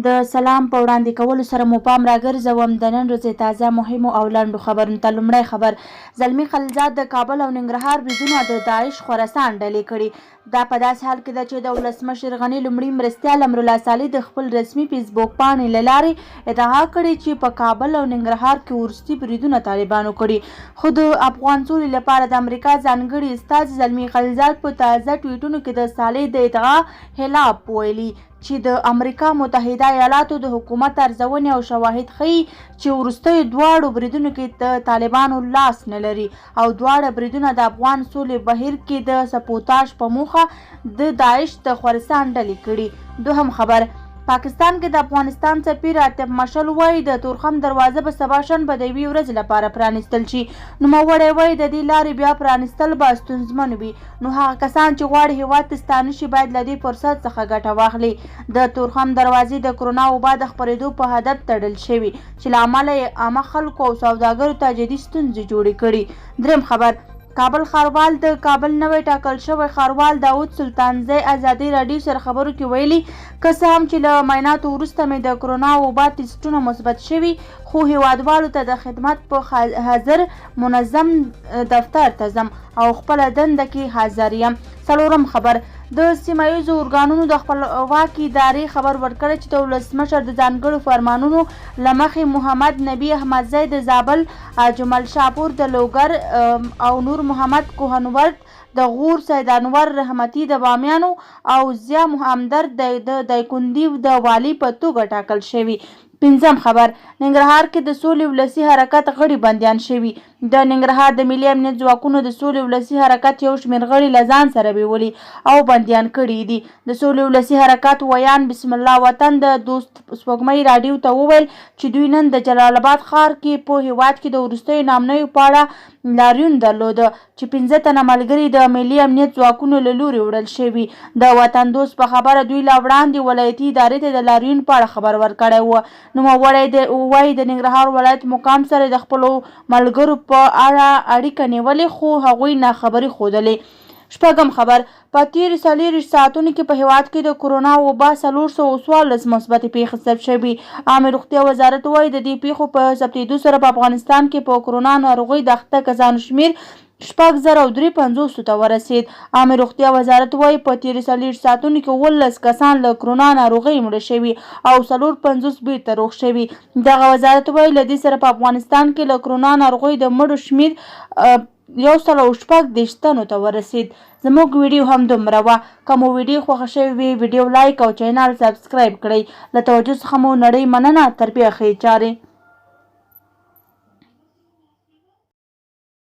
د سلام په وړاندې کولو سره مو پام راګرځوم د نن ورځې تازه مهمو او لنډو خبرونو ته. لومړی خبر، زلمي خلیلزاد د کابل او ننګرهار بریدونه د داعش خراسان ډلې کړي. دا په داسې حال کې ده چې د ولسمشر غني لومړي مرستیال امرالله صالح د خپل رسمي فیسبوک پاڼې له لارې ادعا کړې چې په کابل او ننګرهار کې وروستي بریدونه طالبانو کړي. خو د افغان سولې لپاره د امریکا ځانګړي استازي زلمي خلیلزاد په تازه ټویټونو کې د صالح د ادعا خلاف ویلي چې د امریکا متحده ایالاتو د حکومت ارزونې او شواهد ښيي چې وروستیو دواړو بریدونو کې د طالبانو لاس نه لري او دواړه بریدونه د افغان سولې بهیر کې د سپوتاژ په موخه د داعش د خراسان ډلې کړي. دوهم خبر، پاکستان کې د افغانستان سفیر عاطف مشعل وايي، د تورخم دروازه به سبا شنبه د یوې ورځې لپاره پرانیستل شي. نوموړی وايي، د دې لارې بیا پرانیستل به ستونزمن وي، نو هغه کسان چې غواړي هېواد ته ستانه شي باید له دې فرصت څخه ګټه واخلي. د تورخم دروازې د کرونا وبا د خپرېدو په هدف تړل شوي، چې له امله یې عامه خلکو او سوداګرو ته جدي ستونزې جوړې کړي. دریم خبر، کابل ښاروال د کابل نوی ټاکل شوی ښاروال داود سلطانزی ازادي راډیو سره خبرو کې ویلي، که څه هم چې له معایناتو وروسته مې د کرونا وبا ټسټونه مثبت شوي، خو هېوادوالو ته د خدمت په حاضر منظم دفتر ته ځم او خپله دنده کې حاضر یم. څلورم خبر، د سیمه ییزو ارګانونو د خپلواکې ادارې خبر ورکړی چې د ولسمشر د ځانګړو فرمانونو له مخې محمد نبي احمدزی د زابل، اجمل شاپور د لوګر او نور محمد کوهنورد د غور، سید انور رحمتي د بامیانو او ضیا همدرد د دایکندي د والي په توګه ټاکل شوي. پنځم خبر، ننګرهار کې د سولې ولسي حرکت غړي بندیان شوي. د ننګرهار د ملي امنیت ځواکونو د سولې ولسي حرکت یو شمېر غړي له ځان سره بیولي او بندیان کړي دي. د سولې ولسي حرکت ویاند بسم الله وطن د دوست سپوږمۍ راډیو ته وویل چې دوی نن د جلال اباد ښار کې په هېواد کې د وروستیو ناامنیو په اړه لاریون درلود چې پنځه تنه ملګري د ملي امنیت ځواکونو له لوري وړل شوي. د وطندوست په خبره دوی لا وړاندې ولایتي ادارې ته د لاریون په اړه خبر ورکړی و. نوموړی د وايي د ننګرهار ولایت مقام سره یې د خپلو ملګرو په اړه اړیکه نیولې خو هغوی ناخبري ښودلې. شپږم خبر، په تېرو 24 ساعتونو کې په هېواد کې د کرونا وبا 414 مثبتې پېښې ثبت شوي. عامې روغتیا وزارت وايي، د دې پېښو په ثبتېدو سره په افغانستان کې په کرونا ناروغۍ د اخته کسانو شمېر 6053 ته ورسېد. عامې روغتیا وزارت وايي، په تېرو 24 ساعتونو کې 17 کسان له کرونا ناروغۍ مړه شوي او 54 بېرته روغ شوي. دغه وزارت وايي، له دې سره په افغانستان کې له کرونا ناروغۍ د مړو شمېر 136 تنو ته ورسید. زموږ ویډیو هم دومره وه. که مو ویډیو خوښه شوې وي ویډیو لایک او چینل سبسکرایب کړئ. له توجه څخه مو نړۍ مننه تر بیا ښې چارې.